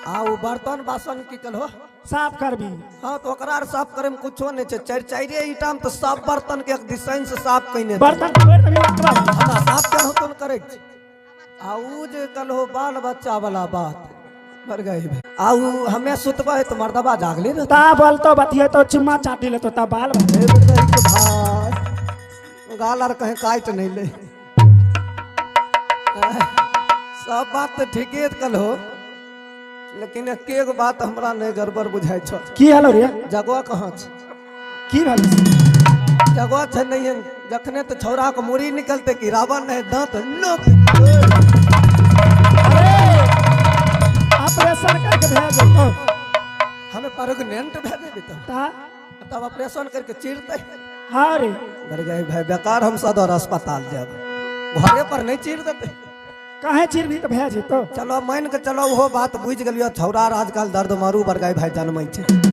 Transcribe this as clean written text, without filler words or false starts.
आ ओ बर्तन बासन की कलहो? साफ करबी। हाँ, तो ओकरा आर साफ करे में कुछो नहीं छै। चारि चारिए ईटा में तो सब बर्तन के एक दिशाइन से साफ कइने छै। बर्तन तोड़ि देबी ओकरा। हमरा साफ केनाहु तो करै छै। आ उ जे कलहो बाल बच्चा वाला बात मर गई भाई। आ उ हमे सुतबै तऽ मर्दबा जागले रहतै। ता बोलतो बतिये तो चुम्मा चाटी लेतो ता बाल बच्चा। हे बेटा, के भाई गाल आर कहीं काटि नहीं ले। सब बात तऽ ठीके कलहो, लेकिन एके गो बात हमरा नहीं गड़बड़ बुझाइ छौ। की हलो रे? जगह कहाँ छै? की भेल? जगह छै नहीं, जखने तो छौड़ा के मुड़ी निकलते कि रावण नहीं दांत नोक। अरे ऑपरेशन करके भेज दो। हमें प्रेग्नेंट भए जेबै तब। ता तब ऑपरेशन करके चीरते। हाँ रे। मर गए भाई, बेकार हम सदर अस्पताल जाब, घरे पर नहीं चीर देते। काहे चीर भी तो भेज तो। चलो मान के चलो, वो बात बुझ गेलियो। छौड़ा आजकल दर्द मारू बरगाई भाई जन्मै छै।